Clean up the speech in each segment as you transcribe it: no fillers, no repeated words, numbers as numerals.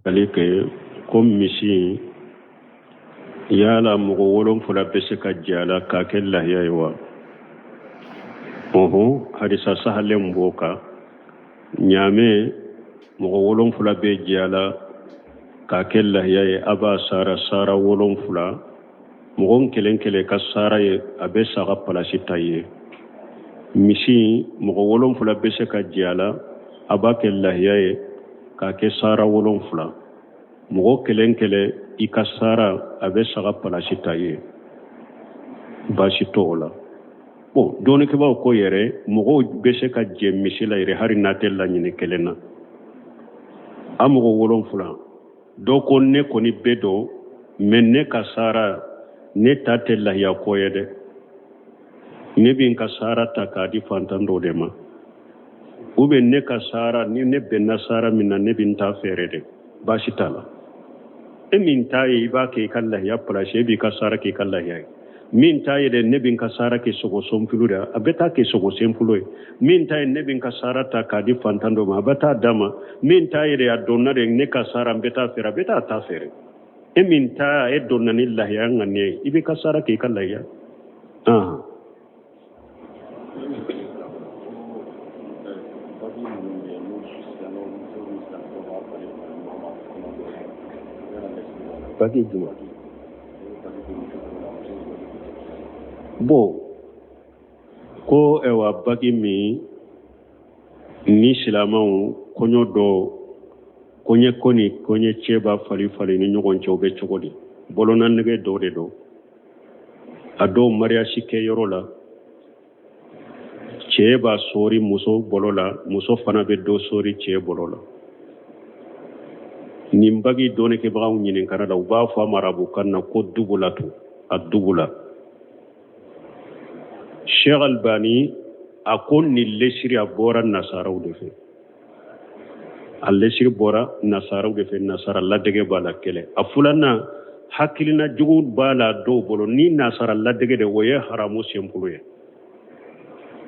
Ale kɛ ko misi yala mɔgɔ wolonfila bɛ se ka jɛ a la k'a kɛ lahiya ye wa? Ɔhɔn, hadisa sahalen b'o kan. Ɲaamɛ mɔgɔ wolonfila bɛ jɛ a la k'a kɛ lahiya ye, a b'a sara sara wolonfila. Mɔgɔ kelen kelen ka sara ye, a bɛ saga palasi ta ye. Misi mɔgɔ wolonfila bɛ se ka jɛ a la, a b'a kɛ lahiya ye k'a kɛ sara wolonfila. Mɔgɔ kelen kelen i ka sara, a bɛ saga palasi ta ye, baasi t'o la. Bon, dɔnnikɛbaaw ko yɛrɛ mɔgɔw bɛ se ka jɛ misi la yɛrɛ, hali n'a tɛ laɲini kelen na. A mɔgɔ wolonfila dɔ ko ne kɔni bɛ don, mais ne ka sara, ne ta tɛ lahiya ko ye dɛ, ne bɛ n ka sara ta k'a di fantan dɔ de ma, ou bien ne ka sara, ni ne bɛnna sara min na, ne bɛ n ta feere de. Baasi t'a la. E min ta ye, i b'a kɛ i ka lahiya place, e b'i ka sara k'i ka lahiya ye. Min ta ye dɛ, ne bɛ n ka sara kɛ sogo sonfulu de, a bɛ taa kɛ sogo senfulu ye. Min ta ye, ne bɛ n ka sara ta k'a di fantan dɔ ma, a bɛ taa d'a ma. Min ta ye dɛ, a donna de, ne ka sara, n bɛ taa feere, a bɛ taa ta feere. E min ta, e donna ni lahiya ŋaniya ye, i b'i ka sara k'i ka lahiya. Bagi juma bon, ko ɛwa bagi min ni silamɛw kɔɲɔ dɔ kɔɲɛ ko ni kɔɲɛ cɛ b'a fali fali ni ɲɔgɔn cɛ, o bɛ cogo di? Bolonanɛgɛ dɔ de don. A dɔw mariage kɛ yɔrɔ la, cɛ b'a sɔɔri muso bolo la, muso fana bɛ dɔ sɔɔri cɛ bolo la. Nin bagi dɔnnikɛbagaw ɲininkara la, u b'a fɔ a ma arabukan na ko dubulatu, a dubula. Sheikh Albani a ko nin lesiri a bɔra nasaraw de fɛ, a lesiri bɔra nasaraw de fɛ, nasara ladege b'a la kɛlɛ. A filanan, hakilina jugu b'a la dɔw bolo. Ni nasara ladege de, o ye haramu senfolo ye.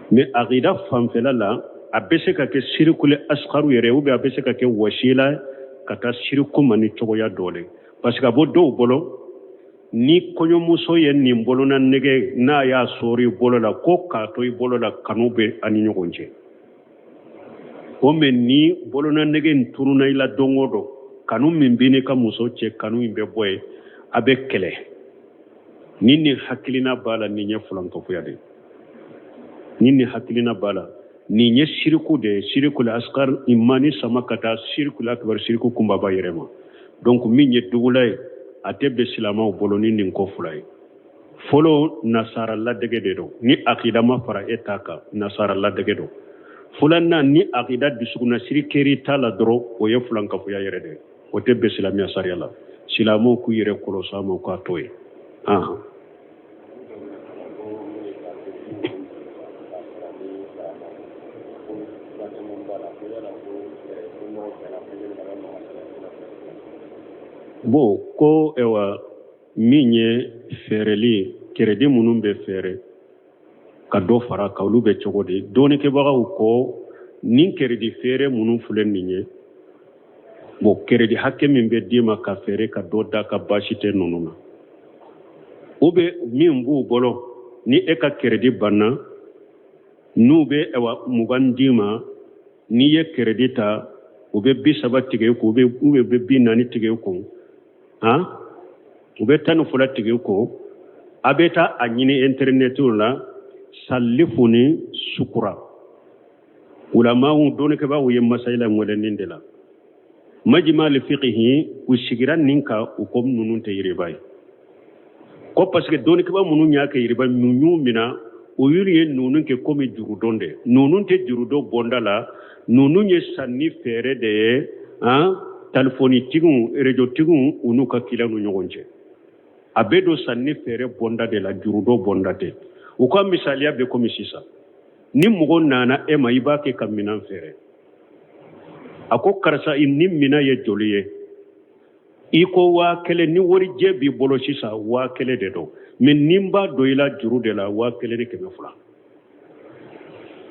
Mais akida fanfɛla la, a bɛ se ka kɛ sirikule asikaru yɛrɛ, ou bien a bɛ se ka kɛ wasila ka taa siriku ma ni cogoya dɔ le, parce que a bɔ dɔw bolo, ni kɔɲɔmuso ye nin bolona nɛgɛ, n'a y'a sɔɔri i bolo la, ko k'a to i bolo la, kanu bɛ a ni ɲɔgɔn cɛ. O mais ni bolona nɛgɛ in tununa i la don o don, kanu min b'i n'i ka muso cɛ, kanu in bɛ bɔ yen, a bɛ kɛlɛ. Ni nin hakilina b'a la, nin ye fulankafoya de ye. Ni nin hakilina b'a la, nin ye siriku de ye, sirikul askar imani sama ka taa sirikul akbar, siriku kunbaba yɛrɛ ma. Donc min ye dugula ye, a tɛ bɛn silamɛw bolo ni nin ko fila ye. Fɔlɔ, nasara ladege de don. Ni akida ma fara e ta kan, nasara ladege don. Filanan, ni akida dusukunnasiri kɛr'i ta la dɔrɔn, o ye fulankafoya yɛrɛ de ye, o tɛ bɛn silamɛya sariya la. Silamɛw k'u yɛrɛ kɔlɔsi a ma, k'a to yen. Bon, ko ɛwa min ye feereli, keredi minnu bɛ feere ka dɔ fara kan, olu bɛ cogo di? Dɔnnikɛbagaw ko nin keredi feere minnu filɛ nin ye, bon, keredi hakɛ min bɛ d'i ma ka feere ka dɔ da ka baasi tɛ ninnu na. U bɛ min b'u bolo, ni e ka keredi banna, n'u bɛ ɛwa 20 d'i ma, n'i ye keredi ta, u bɛ 30 tigɛ i kun, u bɛ 40 tigɛ i kun, han, u bɛ 12 tigɛ i kun. A bɛ taa a ɲini intɛrinɛti la, salifu ni sukura. Ulamaw, dɔnnikɛbaaw ye masayila wele nin de la. Majima al fiqhi, u sigira nin kan, u ko ninnu tɛ yiriba ye, ko parce que dɔnnikɛbaa minnu y'a kɛ yiriba, mun y'u minɛ? O y'u ye ninnu kɛ komi jurudon de. Ninnu tɛ jurudon bɔnda la, ninnu ye sanni feere de ye, han, talifonitigiw, rejotigiw, u n'u ka kiliyanw ni ɲɔgɔn cɛ. A bɛ don sanni feere bɔnda de la, jurudon bɔnda tɛ. U ka misaliya bɛ komi sisan, ni mɔgɔ nana e ma, i b'a kɛ ka minɛn feere, a ko karisa, ni minɛn ye joli ye? I ko 1000. Ni warijɛ b'i bolo sisan, 1000 de don, mais ni n b'a don i la juru de la, 1200.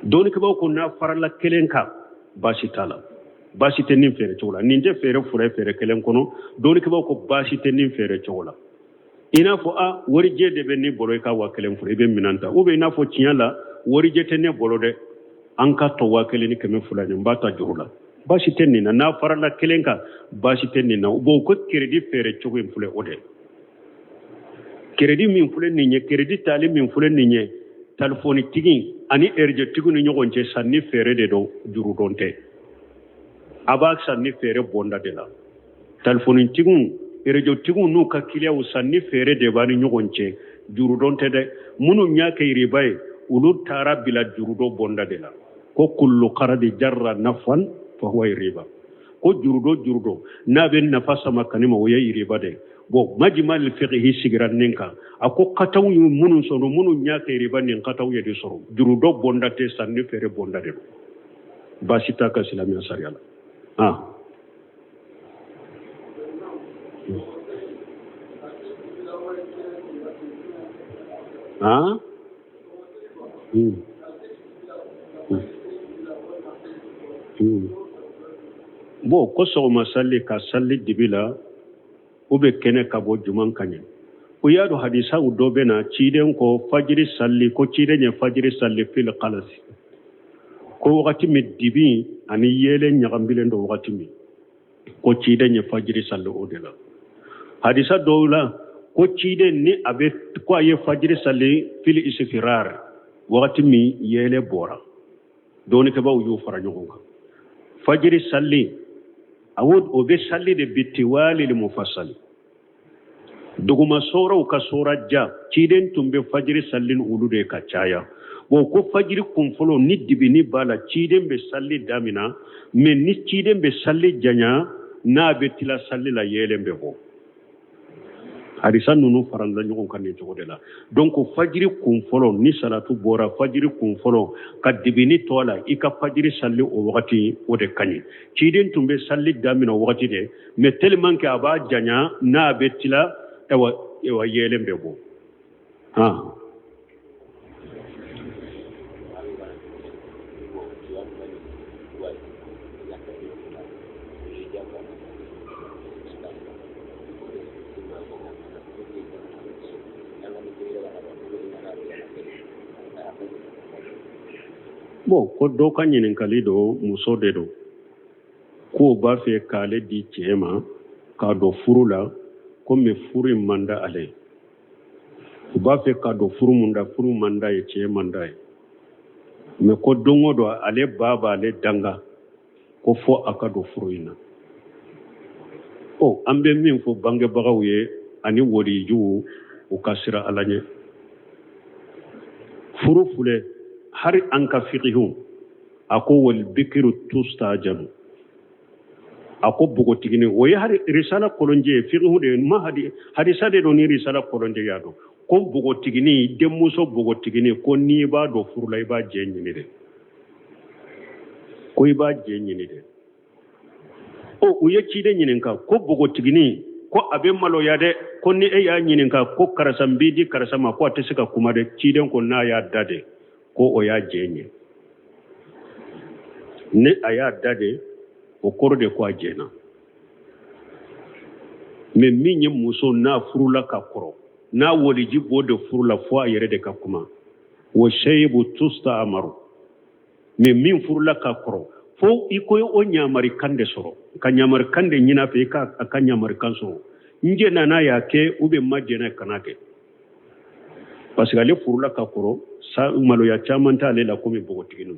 Dɔnnikɛbaaw ko n'a farala kelen kan, baasi t'a la. Baasi tɛ nin feere cogo la. Nin tɛ feere fila ye feere kelen kɔnɔ. Dɔnnikɛbaaw ko baasi tɛ nin feere cogo la. I n'a fɔ a warijɛ de bɛ ne bolo, i ka 1000 fura, i bɛ minɛn ta. Ou bien i n'a fɔ tiɲɛ la, warijɛ tɛ ne bolo dɛ, an ka tɔ 1200 ye, n b'a ta juru la. Baasi tɛ nin na. N'a farala kelen kan, baasi tɛ nin na. Bon, ko keredi feere cogo in filɛ o de. Keredi min filɛ nin ye, keredi tali min filɛ nin ye, talifonitigi ani erizotigi ni ɲɔgɔn cɛ, sanni feere de don, jurudon tɛ. A b'a sanni feere bonda de la. Talifonitigiw, erezotigiw n'u ka kiliyaw, sanni feere de b'a ni ɲɔgɔn cɛ, jurudon tɛ dɛ. Minnu y'a kɛ riba ye, olu taara bila jurudon bonda de la. Ko kullu karadi jarra nafan fa huwa riba. Ko jurudo jurudo n'a bɛ nafa sama kani ma, o ye riba de. Bon, majima al-fiqhi sigira nin kan. A ko kataw ye minnu sɔrɔ, minnu y'a kɛ riba, nin kataw ye de sɔrɔ. Jurudo bonda tɛ, sanni feere bonda de don. Baasi t'a ka silamɛya sariya la. Ah, ah, hmm. Hmm. Bon, ko sɔgɔma sali ka sali dibi la, u bɛ kɛnɛ ka bɔ, juman ka ɲɛ? O y'a dɔn hadisaw dɔ bɛ na, ciden ko fajiri sali, ko ciden ye fajiri sali fil qalasi, ko wagati min dibi ani yeelen ɲagambilen don, wagati min ko ciden ye fajiri sali o de la. Hadisa dɔw la, ko ciden ni a bɛ ko a ye fajiri sali fil isfirar, wagati min yeelen bɔra. Dɔnnikɛbaaw y'o fara ɲɔgɔn kan. Fajiri sali, awo, o bɛ sali de bi tiwalil mufassali, duguma soraw ka sora ja. Ciden tun bɛ fajiri sali ni olu de ye ka caya. Bon, ko fajiri kunfɔlɔ ni dibini b'a la, ciden bɛ sali damina, mais ni ciden bɛ sali janya, n'a bɛ tila sali la, yeelen bɛ bɔ. Hadisa ninnu farala ɲɔgɔn kan nin cogo de la. Donc fajiri kun fɔlɔ, ni salatu bɔra fajiri kun fɔlɔ ka dibini to a la, i ka fajiri sali o wagati, o de ka ɲi. Ciden tun bɛ sali daminɛ o wagati de, mais tellement que a b'a janya, n'a bɛ tila, ayiwa, yeelen bɛ bɔ. Han, bon, ko dɔ ka ɲininkali don, muso de don, k'o b'a fɛ k'ale di cɛ ma k'a don furu la, ko mais furu in man di ale ye. U b'a fɛ k'a don furu mun da, furu man d'a ye, cɛ man d'a ye, mais ko don o don ale ba b'ale danga ko fo a ka don furu in na. Ɔ, an bɛ min fɔ bangebagaw ye ani walijuw, u ka siran Ala ɲɛ. Furu filɛ, hari an ka fikihu a ko wal bikiru tustajanu, a ko bogotigini, o ye hari risala kolonjɛ ye, fikihu de ye, ma hadisa de don ni risala kolonjɛ y'a dɔn ko bogotigini, denmuso bogotigini, ko n'i b'a don furu la, i b'a jɛ ɲini de, ko i b'a jɛ ɲini de. Ɔ, u ye ciden ɲininka ko bogotigini, ko a bɛ maloya dɛ, ko ni e y'a ɲininka ko karisa, n b'i di karisa ma, ko a tɛ se ka kuma dɛ. Ciden ko n'a y'a da de, ko o y'a jɛ ɲɛ. Ni a y'a da de, o kɔrɔ de ko a jɛna. Mais min ye muso n'a furula ka kɔrɔ, n'a waliji b'o de furu la, fo a yɛrɛ de ka kuma. Wa shayibu tusta amaru. Mais min furula ka kɔrɔ, fo i ko o ɲamarikan de sɔrɔ, ka ɲamarikan de ɲini a fɛ, i ka a ka ɲamarikan sɔrɔ, n jɛnna n'a y'a kɛ ou bien n ma jɛnna kana kɛ, parce que ale furula ka kɔrɔ sa, maloya caman t'ale la komi npogotiginiw.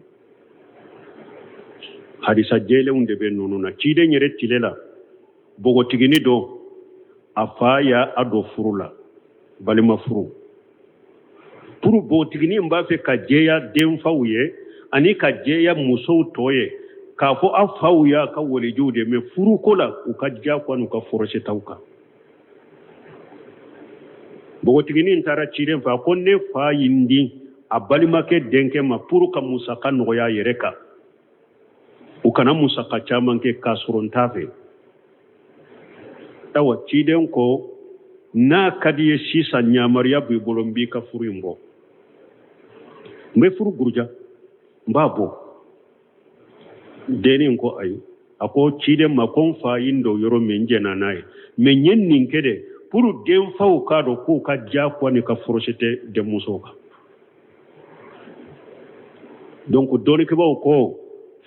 Hadisa jɛlenw de bɛ ninnu na. Ciden yɛrɛ tile la, npogotigini dɔ, a fa y'a a don furu la, balima furu. Pour npogotigini in b'a fɛ ka jɛya denfaw ye ani ka jɛya musow tɔ ye, k'a fɔ a faw y'a ka walijuw de, mais furuko la, u ka diyagoya n'u ka forosetaw kan. Npogotiginin taara ciden fɛ, a ko ne fa y'i di a balimakɛ denkɛ ma pour ka musaka nɔgɔya a yɛrɛ kan, u kana musaka caman kɛ, k'a sɔrɔ n t'a fɛ. Awa, ciden ko n'a ka di ye sisan, yamaruya b'i bolo, n b'i ka furu in bɔ, n bɛ furu buruja, n b'a bɔ. Dennin ko ayi, A ko ciden ma ko n fa ye n don yɔrɔ min, n jɛnna n'a ye, mais n ye nin kɛ de pour denfaw k'a dɔn k'u ka diyagoya ni ka force tɛ denmusow kan. Donc dɔnnikɛbaaw ko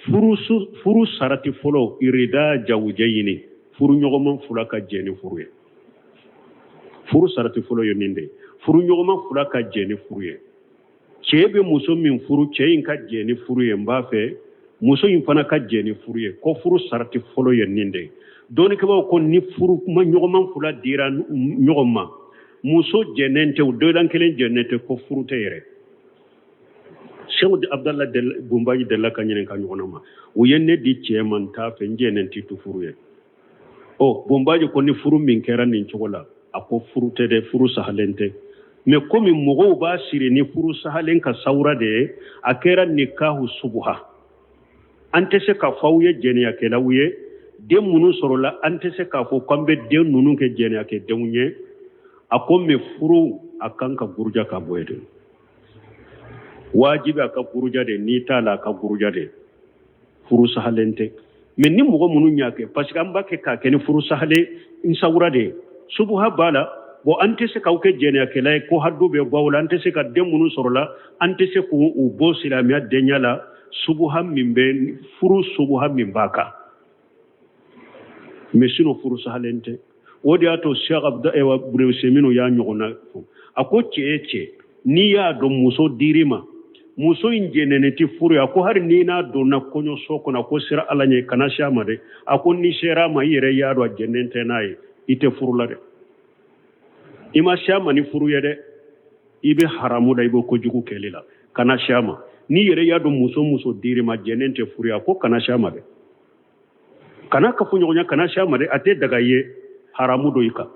furu sarati fɔlɔ, irida jawujɛyini, furu ɲɔgɔnman fila ka jɛn ni furu ye. Furu sarati fɔlɔ ye nin de ye, furu ɲɔgɔnman fila ka jɛn ni furu ye. Cɛ bɛ muso min furu, cɛ in ka jɛn ni furu ye, n b'a fɛ muso in fana ka jɛn ni furu ye. Ko furu sarati fɔlɔ ye nin de ye. Dɔnnikɛbaaw ko ni furu ɲɔgɔnman fila dira ɲɔgɔn ma, muso jɛnnen tɛ, u dɔ kelen jɛnnen tɛ, ko furu tɛ yɛrɛ. Sɛku Abdala Bunbaji delila ka ɲininka ɲɔgɔn ma, u ye ne di cɛ ma, n t'a fɛ, n jɛnnen tɛ to furu ye. Ɔ Bunbaji ko ni furu min kɛra nin cogo la, a ko furu tɛ dɛ, furu sahalen tɛ. Mais komi mɔgɔw b'a siri ni furu sahalen ka sawura de ye, a kɛra nikahu subuha. An tɛ se k'a fɔ aw ye jɛnɛyakɛlaw ye, den minnu sɔrɔla, an tɛ se k'a fɔ k'an bɛ den ninnu kɛ jɛnɛyakɛdenw ye. A ko mais furu a kan ka buruja ka bɔ yen de, wajibi a ka buruja de, n'i t'a la a ka buruja de, furu sahalen tɛ. Mais ni mɔgɔ minnu y'a kɛ, parce que an b'a kɛ k'a kɛ ni furu sahalen n sawura de ye, subuha b'a la. Bon, an tɛ se k'aw kɛ jɛnɛyakɛla ye, ko hadu bɛ bɔ aw la, an tɛ se ka den minnu sɔrɔla, an tɛ se k'u bɔ silamɛya denya la, subuha min bɛ furu, subuha min b'a kan. Mais sinon furu sahalen tɛ. O de y'a to Cheikh Abda Useyiminu y'a ɲɔgɔnna fɔ. A ko cɛ ye cɛ, n'i y'a dɔn muso dir'i ma, muso in jɛnɛnen tɛ furu ye, a ko hali n'i n'a donna kɔɲɔso kɔnɔ, a ko sira Ala ɲɛ, kana se a ma dɛ. A ko n'i sera a ma, i yɛrɛ y'a dɔn a jɛnnen tɛ n'a ye, i tɛ furu la dɛ. I ma se a ma ni furu ye dɛ, i bɛ haramu la, i bɛ kojugu kɛli la, kana se a ma. N'i yɛrɛ y'a dɔn muso dir'i ma, jɛnnen tɛ furu ye, a ko kana se a ma dɛ, kana kafoɲɔgɔnya, kana se a ma dɛ, a tɛ daga i ye, haramu don i kan.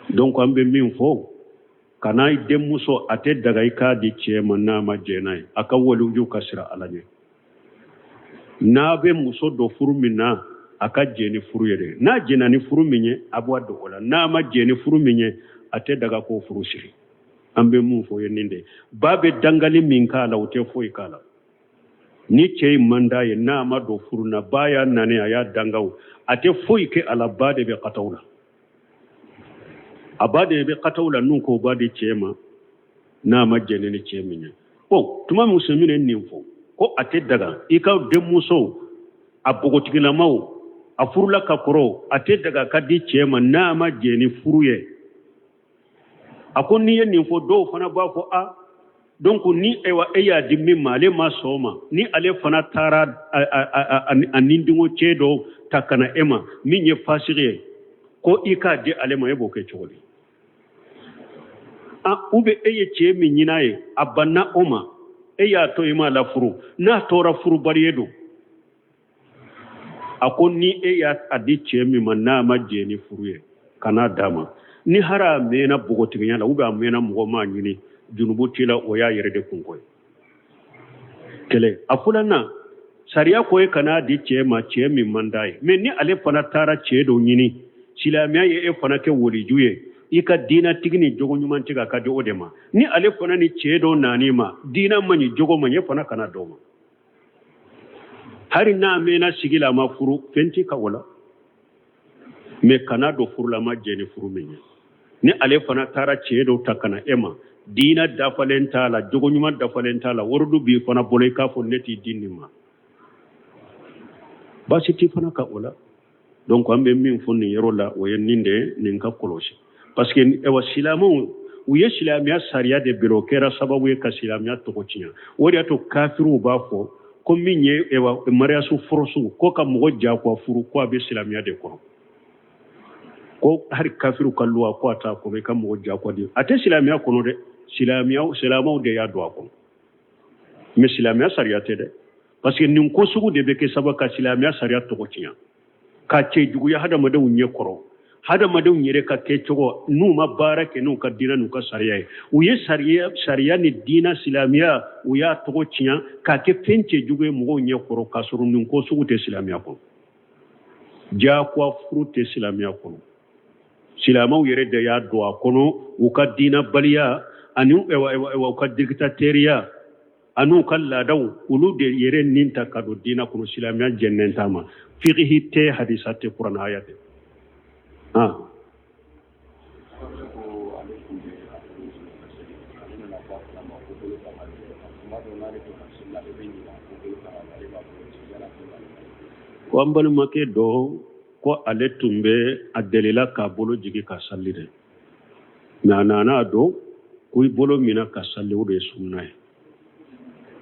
Donc an bɛ min fɔ, kana i denmuso, a tɛ daga i k'a di cɛ ma n'a ma jɛn n'a ye, a ka walijuw ka siran Ala ɲɛ. N'a bɛ muso don furu min na, a ka jɛn ni furu ye dɛ. N'a jɛnna ni furu min ye, a b'a don o la. N'a ma jɛn ni furu min ye, a tɛ daga k'o furu siri. An bɛ mun fɔ ye nin de, ba bɛ dangali min k'a la, o tɛ foyi k'a la. Ni cɛ in man d'a ye, n'a ma don furu na, ba y'a nani, a y'a dangaw, a tɛ foyi kɛ a la, ba de bɛ kataw la, a ba de bɛ kataw la, n'u ko ba di cɛ ma n'a ma jɛn ni cɛ min ye. Bon, tuma min Useyiminu ye nin fɔ ko a tɛ daga i ka denmuso, a bogotigilamaw, a furula ka kɔrɔ, a tɛ daga ka di cɛ ma n'a ma jɛn ni furu ye. A ko n'i ye nin fɔ, dɔw fana b'a fɔ a donc ni ayiwa e y'a di min ma, ale ma sɔn o ma, ni ale fana taara a nindingo cɛ dɔ ta ka na e ma min ye fasigi ye, ko i k'a di ale ma, e b'o kɛ cogo di? A ou bien e ye cɛ min ɲin'a ye, a banna o ma, e y'a to i m'a lafuru, n'a tora furubali ye don. A ko ni e y'a di cɛ min ma n'a ma jɛn ni furu ye, kana d'a ma. Ni hali a mɛnna bogotigiya la, ou bien a mɛnna mɔgɔ m'a ɲini, junubu t'i la, o y'a yɛrɛ de kunko ye. Kelen a filanan, sariya ko e kan'a di cɛ ma, cɛ min man d'a ye. Mais ni ale fana taara cɛ dɔ ɲini, silamɛya ye e fana kɛ waliju ye, i ka diinatigi ni jogo ɲumantigi, a ka di o de ma. Ni ale fana ni cɛ dɔ nan'i ma, diina man ɲi, jogo man ɲi, e fana kana d'o ma. Hali n'a mɛnna sigi la, a ma furu, fɛn t'i kan o la, mais kana don furu la a ma jɛn ni furu min ye. Ni ale fana taara cɛ dɔ ta ka na e ma, diina dafalen t'a la, jogo ɲuman dafalen t'a la, waridu b'i fana bolo, i k'a fɔ ne t'i di nin ma, baasi t'i fana kan o la. Donc an bɛ min fɔ nin yɔrɔ la, o ye nin de ye, nin ka kɔlɔsi, parce que ayiwa silamɛw, u ye silamɛya sariya de bila, o kɛra sababu ye ka silamɛya tɔgɔ tiɲɛ. O de y'a to kafiriw b'a fɔ ko min ye ayiwa mariage forcé, ko ka mɔgɔ jagoya furu, ko a bɛ silamɛya de kɔnɔ. Ko hali kafiriw ka loi, ko a t'a kɔnɔ, i ka mɔgɔ jagoya di, a tɛ silamɛya kɔnɔ dɛ. Silamɛw de y'a don a kɔnɔ, mais silamɛya sariya tɛ dɛ, parce que nin ko sugu de bɛ kɛ sababu ka silamɛya sariya tɔgɔ tiɲɛ, ka cɛ juguya hadamadenw ɲɛ kɔrɔ, hadamadenw yɛrɛ ka kɛcogo n'u ma baara kɛ n'u ka diinɛ n'u ka sariya ye. U ye sariya ni diinɛ silamɛya, u y'a tɔgɔ tiɲɛ k'a kɛ fɛn cɛ jugu ye mɔgɔw ɲɛ kɔrɔ, k'a sɔrɔ nin ko sugu tɛ silamɛya kɔnɔ. Jagoya furu tɛ silamɛya kɔnɔ. Silamɛw yɛrɛ de y'a don a kɔnɔ, u ka diinɛbaliya ani u ka dictateuriya. An'u ka laadaw, olu de yɛrɛ nin ta ka don diina kɔnɔ. Silamɛya jɛnnen t'a ma, fiqhi tɛ, hadisa tɛ, kuranɛ aya tɛ. Ah, ko an balimakɛ dɔ ko ale tun bɛ a delila k'a bolo jigi ka sali dɛ, mais a nana a dɔn ko i bolo mina ka sali, o de ye sunna ye,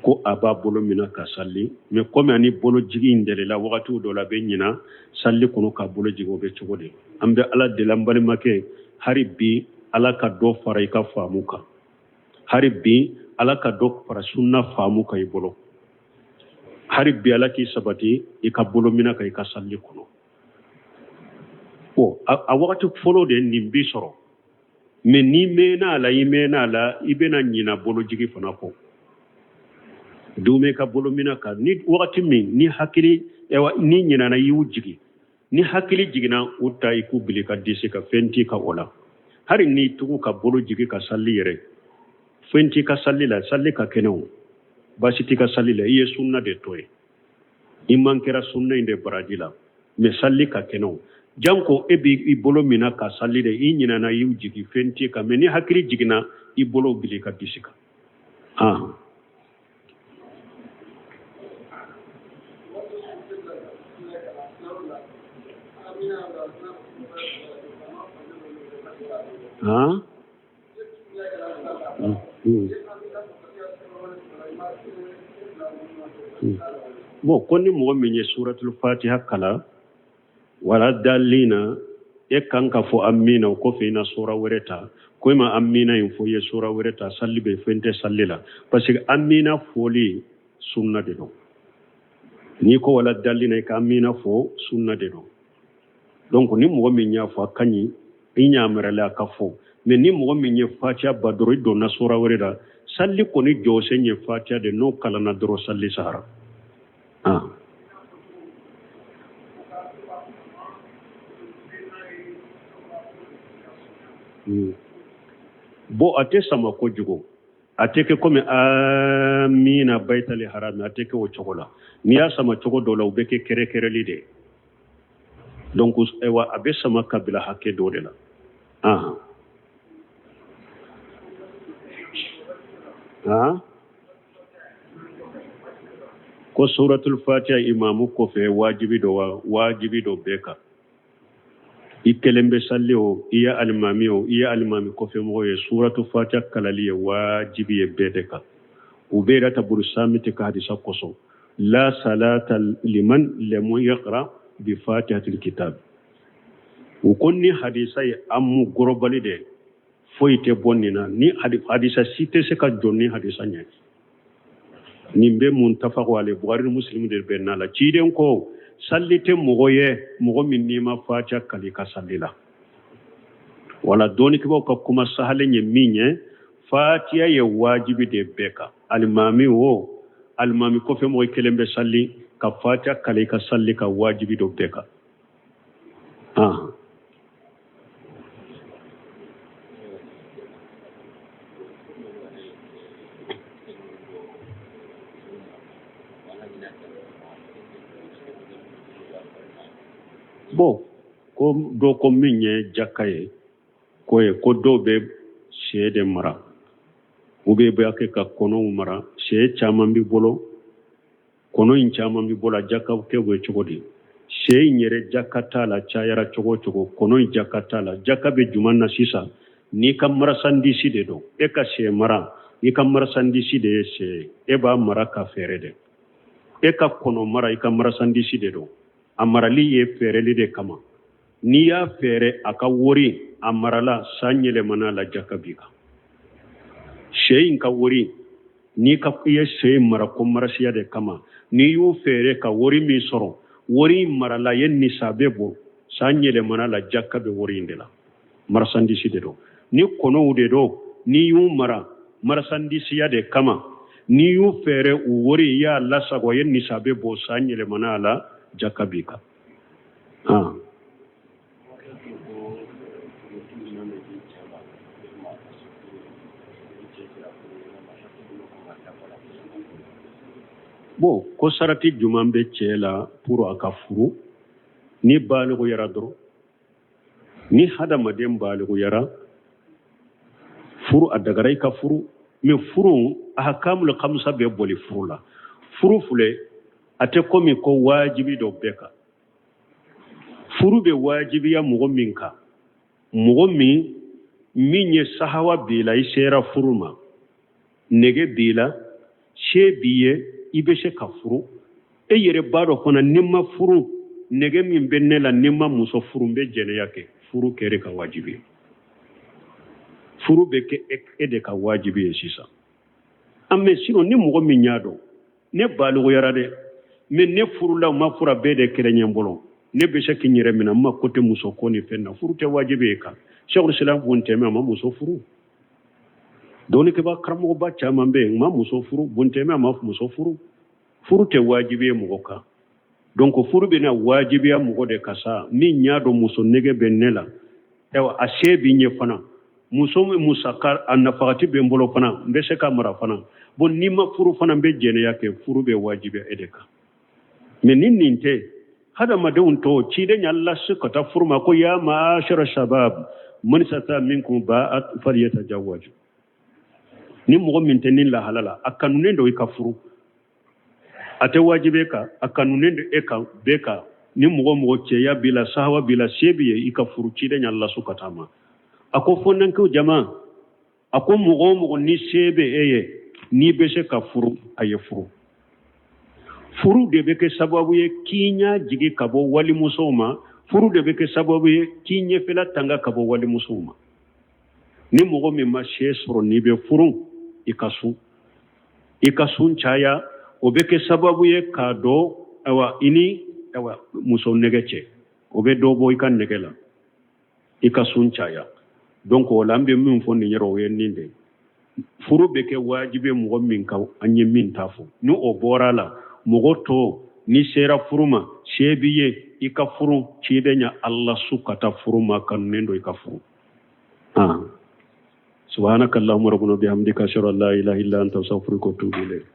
ko a b'a bolo mina ka sali. Mais komi ani bolo jigi in delila, wagatiw dɔ la a bɛ ɲina sali kɔnɔ k'a bolo jigi, o bɛ cogo di? An bɛ Ala deli, an balimakɛ, hari bi Ala ka dɔ fara i ka faamu kan, hari bi Ala ka dɔ fara sunna faamu kan i bolo, hari bi Ala k'i sabati i ka bolo mina kan i ka sali kɔnɔ. Bon, a wagati fɔlɔ de nin bi sɔrɔ, mais n'i mɛnna a la, i mɛnna a la, i bɛna ɲina bolojigi fana kɔ. Dume ka bolo mina kan ni wagati min ni hakili, ewa, ni ɲinana i y'u jigi, ni hakili jiginna, u ta i k'u bili ka disi ka fɛn t'i ka o la. Hali n'i tugu ka bolo jigi ka sali yɛrɛ, fɛn t'i ka sali la, sali ka kɛnɛ, o baasi t'i ka sali la. I ye sunna de to ye, i man kɛra sunna in de baraji la, mais sali ka kɛnɛ. O janko e b'i bolo mina ka sali de, i ɲinana i y'u jigi, fɛn t'i kan. Mais ni hakili jiginna, i bolo bili ka disi kan. Ah, ah. Bon, ko ni mɔgɔ min ye suratul fatiha kalan wala dalina, e kan ka fɔ amina, o kɔfɛ i na sura wɛrɛ ta. Ko i ma amina in fɔ, i ye sura wɛrɛ ta, salli bɛ, fɛn tɛ salli la, parce que amina fɔli sunna de don. N'i ko wala dalina, i ka amina fɔ sunna de don. Donc ni mɔgɔ min y'a fɔ, a ka ɲi, i ɲamarala a ka fɔ. Mais ni mɔgɔ min ye fatiya ba dɔrɔn, i donna sura wɛrɛ la, salli kɔni jɔsen ye fatiya de, n'o kalanna dɔrɔn, salli sahara. Ah. Bon, a tɛ sama kojugu, a tɛ kɛ komi amina bayitali harami, a tɛ kɛ o cogo la. N'i y'a sama cogo dɔ la, o bɛ kɛ kɛrɛkɛrɛli de ye. Donc ayiwa, a bɛ sama ka bila hakɛ dɔ de la. Ah ah, ko suratul fatiha imamu kɔfɛ wajibi dɔ wa? Wajibi dɔ bɛɛ kan. I kelen bɛ sali o, i ye alimami o, i ye alimami kɔfɛ mɔgɔ ye, suratu fatiha kalali ye wajibi ye bɛɛ de kan. Ubedata buru samiti ka hadisa kosɔn: la salata liman lam yaqra bi fatihatil kitab. U ko ni hadisa ye amu gorobali de, foyi tɛ bɔ nin na, ni hadisa si tɛ se ka jɔ ni hadisa ɲɛ. Nin bɛ muntafaqu alayhi, Bukhari ni Muslim de bɛnna la. Ciden ko salli tɛ mɔgɔ ye, mɔgɔ min n'i ma fatiha kali ka salli la. Wala dɔnnikɛbaaw ka kuma sahalen ye min ye, fatiha ye wajibi de bɛɛ kan, alimami o, alimami kɔfɛ mɔgɔ kelen bɛ salli, ka fatiha kali ka salli ka wajibi dɔ bɛɛ kan. Ah. Bon, ko dɔ ko min ye jaka ye, ko ye ko dɔw bɛ sɛ de mara, u bɛ b'a kɛ ka kɔnɔw mara, sɛ caman b'i bolo, kɔnɔ in caman b'i bolo, a jaka kɛ bɛ cogo di? Sɛ in yɛrɛ jaka t'a la, cayara cogo o cogo, kɔnɔ in jaka t'a la. Jaka bɛ jumɛn na sisan? N'i ka marasandisi de don, e ka sɛ mara, i ka marasandisi de ye sɛ ye, e b'a mara ka feere de. E ka kɔnɔ mara, i ka marasandisi de don, a marali ye feereli de kama. N'i y'a feere, a ka wori a marala, san yɛlɛmana la, jaka b'i kan. Sɛ in ka wori, n'i ka i ye sɛ in mara ko marasiya de kama, n'i y'o feere ka wori min sɔrɔ, wori in marala ye nisabe bɔ, san yɛlɛmana la, jaka bɛ wori in de la, marasandisi de don. Ni kɔnɔw de don, n'i y'u mara marasandisiya de kama, n'i y'u feere, u wori i y'a lasago, ye nisabe bɔ, san yɛlɛmana la, jaka b'i kan. Ah. Bon, ko sarati juman bɛ cɛ la pour a ka furu? Ni baliguyara dɔrɔn, ni hadamaden baliguyara, furu a dagara i ka furu. Mais furu ahkamul khamsa bɛ boli furu la. Furu filɛ, a tɛ komi ko wajibi dɔ bɛɛ kan. Furu bɛ wajibiya mɔgɔ min kan, mɔgɔ min ye sahawa b'i la, i sera furu ma, nege b'i la, se b'i ye, i bɛ se ka furu. E yɛrɛ b'a dɔn fana, ni n ma furu, nege min bɛ ne la, ni n ma muso furu, n bɛ jɛnɛya kɛ. Furu kɛr'i kan wajibi ye. Furu bɛ kɛ e de ka wajibi ye sisan. An mais sinon, ni mɔgɔ min y'a dɔn ne baliguyara dɛ, mais ne furula ma furu, a bɛɛ de kelen ye n bolo, ne bɛ se k'i yɛrɛ minɛ, n ma ko tɛ muso ko ni fɛn na, furu tɛ wajibi ye kan. Sɛkul Islam Bun Tɛmiya ma muso furu. Dɔnnikɛba karamɔgɔba caman bɛ yen, ma muso furu. Bun Tɛmiya ma muso furu. Furu tɛ wajibi ye mɔgɔ kan. Donc furu bɛna wajibiya mɔgɔ de kan sa min y'a dɔn muso nege bɛ ne la, ayiwa, a se bɛ n ye fana, muso min musaka a nafagati bɛ n bolo fana, n bɛ se ka mara fana. Bon, ni n ma furu fana, n bɛ jɛnɛya kɛ. Furu bɛ wajibiya e de kan. Mais ni nin tɛ, hadamadenw tɔ, ciden y'a lase ka taa furu ma ko ya maashara shabab man istata minkum ba'a falyatajawwaj. Ni mɔgɔ min tɛ nin lahala la, a kanunen don i ka furu. A tɛ wajibi e kan, a kanunen don e kan bɛɛ kan. Ni mɔgɔ mɔgɔ cɛya b'i la, sahawa b'i la, se b'i ye, i ka furu. Ciden y'a lasu ka taa ma. A ko fɔndankew jama, a ko mɔgɔ o mɔgɔ ni se bɛ e ye, n'i bɛ se ka furu, a ye furu. Furu de bɛ kɛ sababu ye k'i ɲɛ jigi ka bɔ walimusow ma. Furu de bɛ kɛ sababu ye k'i ɲɛfɛla tanga ka bɔ walimusow ma. Ni mɔgɔ min ma se sɔrɔ, n'i bɛ furu, i ka sun, i ka sun caya. O bɛ kɛ sababu ye k'a dɔn, ayiwa, i ni, ayiwa, muso nege cɛ, o bɛ dɔ bɔ i ka nege la, i ka sun caya. Donc o la, an bɛ min fɔ nin yɔrɔ, o ye nin de: furu bɛ kɛ wajibi mɔgɔ min kan, an ye min ta fɔ. Ni o bɔra a la, mɔgɔ tɔ, n'i sera furu ma, se b'i ye, i ka furu. Ciden ya ala su ka taa furu ma, kanunen don i ka furu. Ah, subhanaka allahumma rabbana bihamdika, ashhadu an la ilaha illa anta, astaghfiruka wa atubu ilayk.